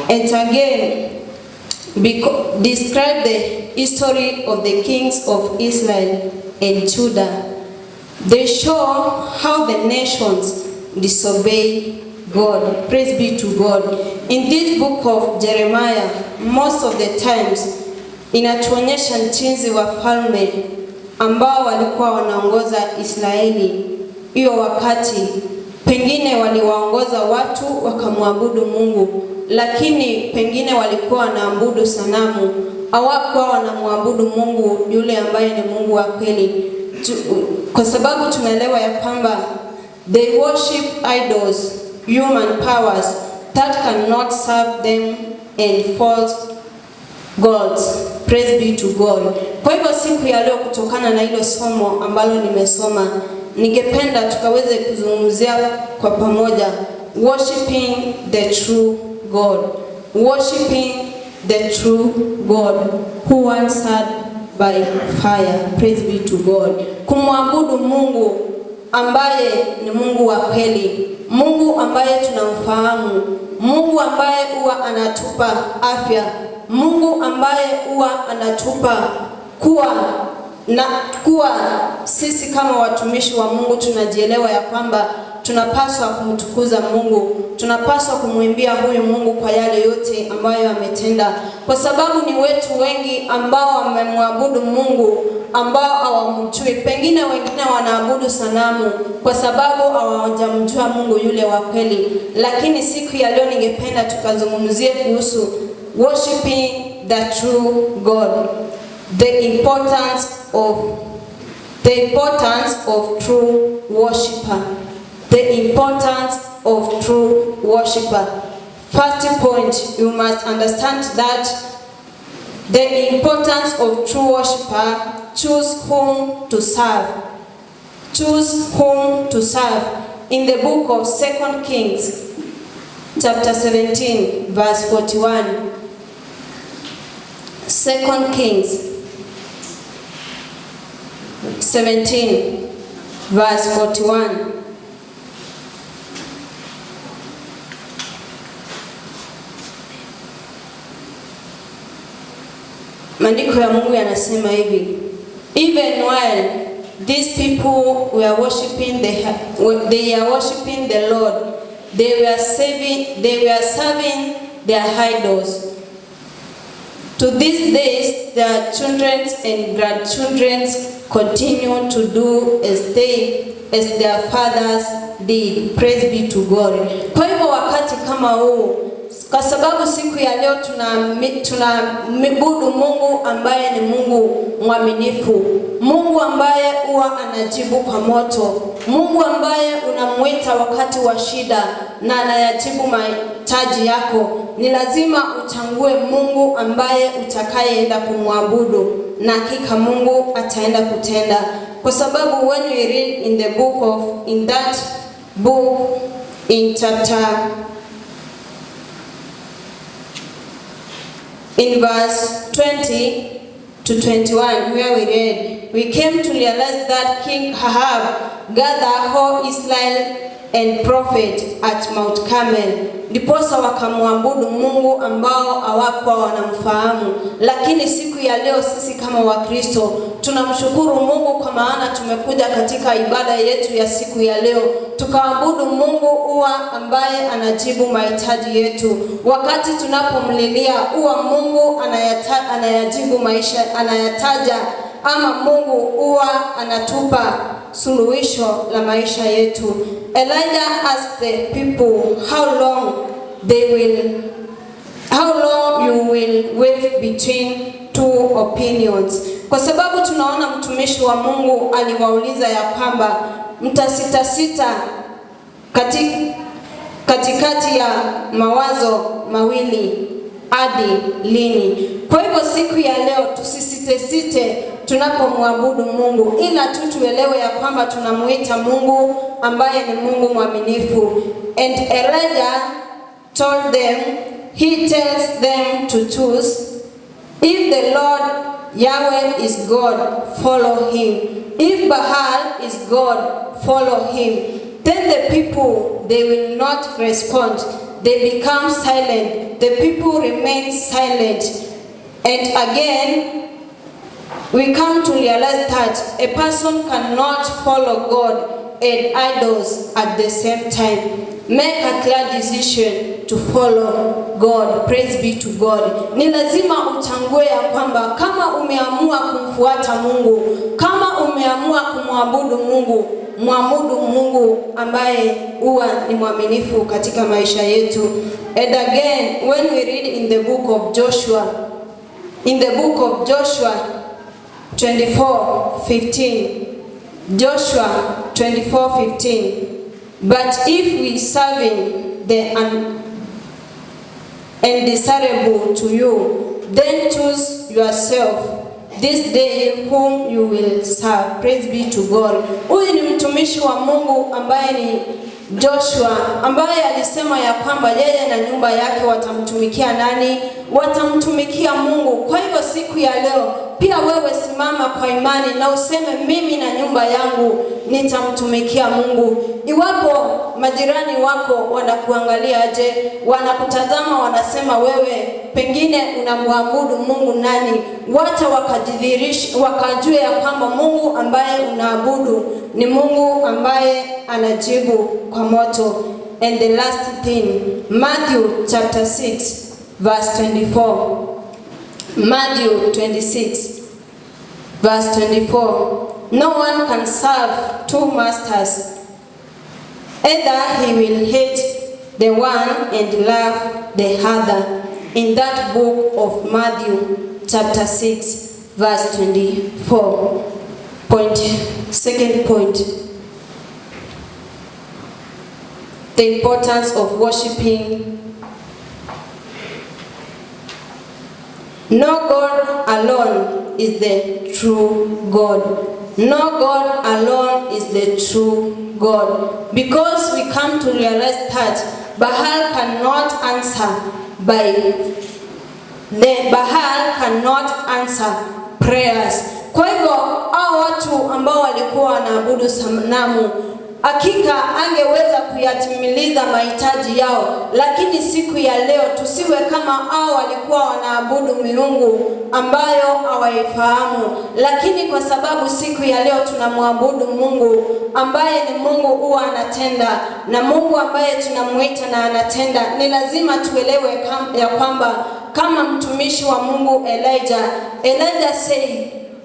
And again, describe the history of the kings of Israel and Judah. They show how the nations disobey God. Praise be to God. In this book of Jeremiah, most of the times inatuonyesha jinsi wafalme ambao walikuwa wanaongoza Israeli hiyo wakati, pengine waliwaongoza watu wakamwabudu Mungu, lakini pengine walikuwa wanaabudu sanamu, hawakuwa wanamwabudu Mungu yule ambaye ni Mungu wa kweli. Kwa sababu tunaelewa ya kwamba they worship idols, human powers that cannot serve them and false gods. Praise be to God. Kwa hivyo siku ya leo, kutokana na hilo somo ambalo nimesoma, ningependa tukaweze kuzungumzia kwa pamoja worshiping the true God. Worshiping the true God who answered by fire. Praise be to God. Kumwabudu Mungu ambaye ni Mungu wa kweli, Mungu ambaye tunamfahamu, Mungu ambaye huwa anatupa afya, Mungu ambaye huwa anatupa kuwa na kuwa sisi kama watumishi wa Mungu tunajielewa ya kwamba tunapaswa kumtukuza Mungu, tunapaswa kumwimbia huyu Mungu kwa yale yote ambayo ametenda, kwa sababu ni wetu wengi ambao wamemwabudu Mungu ambao hawamjui. Pengine wengine wanaabudu sanamu kwa sababu hawajamjua Mungu yule wa kweli. Lakini siku ya leo ningependa tukazungumzie kuhusu worshiping the true God, the importance of true worshipper, the importance of true worshipper. First point, you must understand that the importance of true worshipper: choose whom to serve. Choose whom to serve. In the book of Second Kings, chapter 17, verse 41. Second Kings 17, verse 41. Maandiko ya Mungu yanasema hivi: Even while these people were worshiping the they are worshiping the Lord, they were serving their idols. To these days, their children and grandchildren continue to do as their fathers did. Praise be to God. Kwa hivyo wakati kama huu, kwa sababu siku ya leo tunaabudu Mungu ambaye ni Mungu mwaminifu, Mungu ambaye huwa anajibu kwa moto, Mungu ambaye unamwita wakati wa shida na anayajibu mahitaji yako. Ni lazima uchague Mungu ambaye utakayeenda kumwabudu, na hakika Mungu ataenda kutenda, kwa sababu when we read in the book of in that book in chapter in verse 20 to 21, where we read, we came to realize that King Ahab gathered whole Israel and prophet at Mount Carmel. Ndiposa wakamwabudu Mungu ambao hawakuwa wanamfahamu. Lakini siku ya leo sisi kama Wakristo tunamshukuru Mungu kwa maana tumekuja katika ibada yetu ya siku ya leo tukaabudu Mungu huwa ambaye anajibu mahitaji yetu. Wakati tunapomlilia huwa Mungu anayajibu maisha, anayataja ama Mungu huwa anatupa suluhisho la maisha yetu. Elijah asked the people how long you will wait between two opinions. Kwa sababu tunaona mtumishi wa Mungu aliwauliza ya kwamba mtasitasita katikati ya mawazo mawili hadi lini? Kwa hivyo siku ya leo tusisitesite tunapomwabudu Mungu, ila tu tuelewe ya kwamba tunamuita Mungu ambaye ni Mungu mwaminifu. And Elijah told them, he tells them to choose. If the Lord Yahweh is God, follow him. If Baal is God, follow him. Then the people, they will not respond. They become silent. The people remain silent. And again, we come to realize that a person cannot follow God and idols at the same time. Make a clear decision to follow God. Praise be to God. Ni lazima utambue ya kwamba kama umeamua kumfuata Mungu, kama umeamua kumwabudu Mungu, mwabudu Mungu ambaye huwa ni mwaminifu katika maisha yetu. And again, when we read in the book of Joshua, in the book of Joshua 24:15, Joshua 24:15, "But if we serving the undesirable to you, then choose yourself this day whom you will serve." Praise be to God. Huyu ni mtumishi wa Mungu ambaye ni Joshua, ambaye alisema ya kwamba yeye na nyumba yake watamtumikia nani? Watamtumikia Mungu. Kwa hivyo siku ya leo pia wewe simama kwa imani na useme, "Mimi na nyumba yangu nitamtumikia Mungu." Iwapo majirani wako wanakuangalia aje, wanakutazama, wanasema wewe pengine unamwabudu Mungu nani, wacha wakajidhihirisha, wakajue ya kwamba Mungu ambaye unaabudu ni Mungu ambaye anajibu kwa moto. And the last thing, Matthew chapter 6 verse 24. Matthew 26 verse 24. "No one can serve two masters. Either he will hate the one and love the other." In that book of Matthew chapter 6 verse 24. Point, second point. The importance of worshiping. No God alone is the true God. No God alone is the true God. Because we come to realize that Baal cannot answer by the Baal cannot answer prayers. Kwa hivyo hao watu ambao walikuwa wanaabudu sanamu, hakika angeweza kuyatimiliza mahitaji yao, lakini siku ya leo tusiwe kama hao walikuwa wanaabudu miungu ambayo hawaifahamu, lakini kwa sababu siku ya leo tunamwabudu Mungu ambaye ni Mungu huwa anatenda na Mungu ambaye tunamuita na anatenda, ni lazima tuelewe ya kwamba kama mtumishi wa Mungu Elijah, Elijah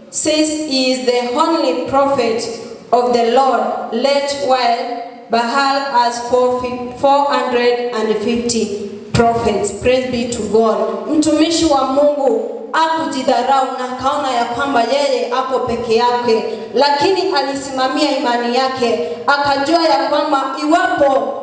says he is the only prophet of the Lord, let while Baal has 450 prophets. Praise be to God. Mtumishi wa Mungu hakujidharau na akaona ya kwamba yeye ako peke yake, lakini alisimamia imani yake, akajua ya kwamba iwapo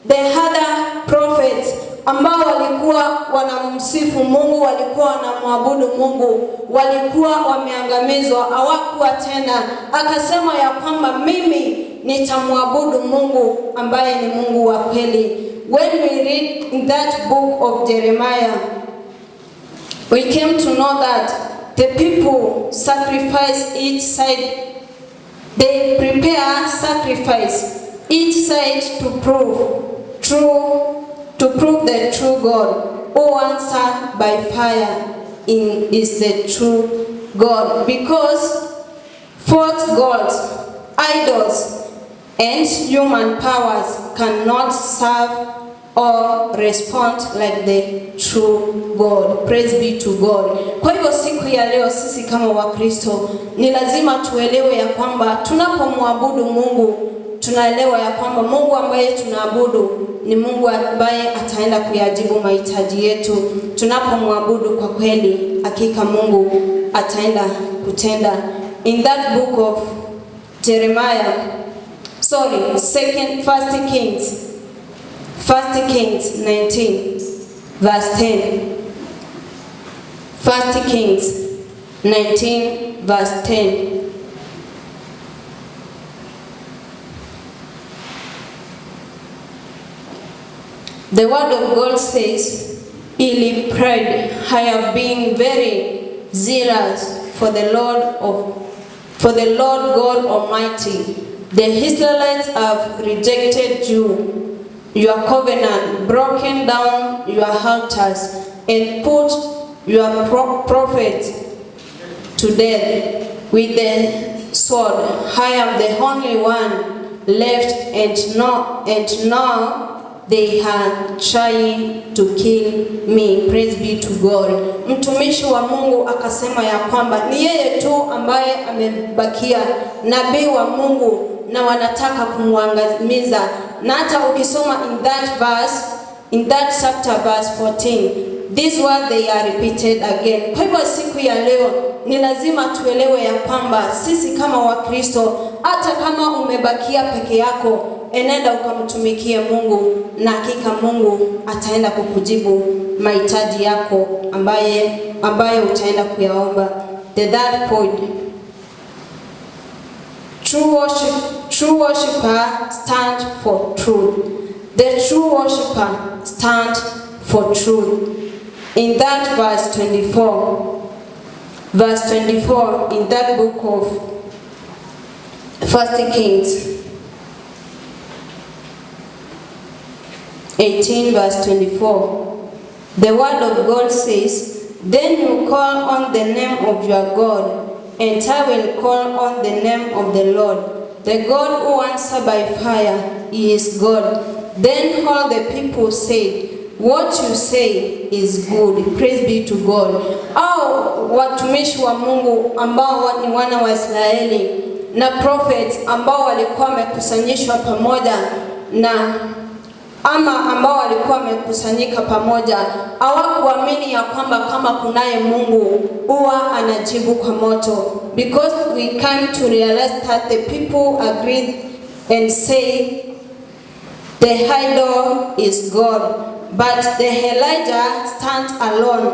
the other prophets ambao walikuwa wanamsifu Mungu, walikuwa wanamwabudu Mungu, walikuwa wameangamizwa, hawakuwa tena. Akasema ya kwamba mimi nitamwabudu Mungu ambaye ni Mungu wa kweli. When we read in that book of Jeremiah, we came to know that the people sacrifice each side, they prepare sacrifice each side to prove the true God who answer by fire in is the true God, because false gods, idols, and human powers cannot serve or respond like the true God. Praise be to God. Kwa hivyo siku ya leo sisi kama Wakristo ni lazima tuelewe ya kwamba tunapomwabudu Mungu, tunaelewa ya kwamba Mungu ambaye tunaabudu ni Mungu ambaye ataenda kuyajibu mahitaji yetu. Tunapomwabudu kwa kweli, hakika Mungu ataenda kutenda. In that book of Jeremiah, sorry, second, First Kings, First Kings 19 verse 10. First Kings 19 verse 10. The word of God says, "Eli prayed, 'I have been very zealous for the Lord God Almighty. The Israelites have rejected you your covenant, broken down your altars, and put your prophets to death with the sword. I am the only one left, and now they are trying to kill me. Praise be to God. Mtumishi wa Mungu akasema ya kwamba ni yeye tu ambaye amebakia nabii wa Mungu na wanataka kumwangamiza. Na hata ukisoma in that verse, in that chapter, verse 14, this word, they are repeated again. Kwa hivyo siku ya leo ni lazima tuelewe ya kwamba sisi kama Wakristo, hata kama umebakia peke yako, enenda ukamtumikie Mungu na hakika Mungu ataenda kukujibu mahitaji yako ambaye utaenda kuyaomba. The third point, true worshiper stand for truth. The true worshiper stand for truth. In that verse 24, verse 24 in that book of First Kings 18 verse 24, the word of God says, "Then you call on the name of your God, and I will call on the name of the Lord. The God who answers by fire, he is God." Then all the people said, "What you say is good." Praise be to God. Au watumishi wa Mungu ambao ni wana wa Israeli na prophets ambao walikuwa wamekusanyishwa pamoja na ama ambao walikuwa wamekusanyika pamoja hawakuamini ya kwamba kama kunaye Mungu huwa anajibu kwa moto, because we come to realize that the people agreed and say the idol is God, but the Elijah stand alone.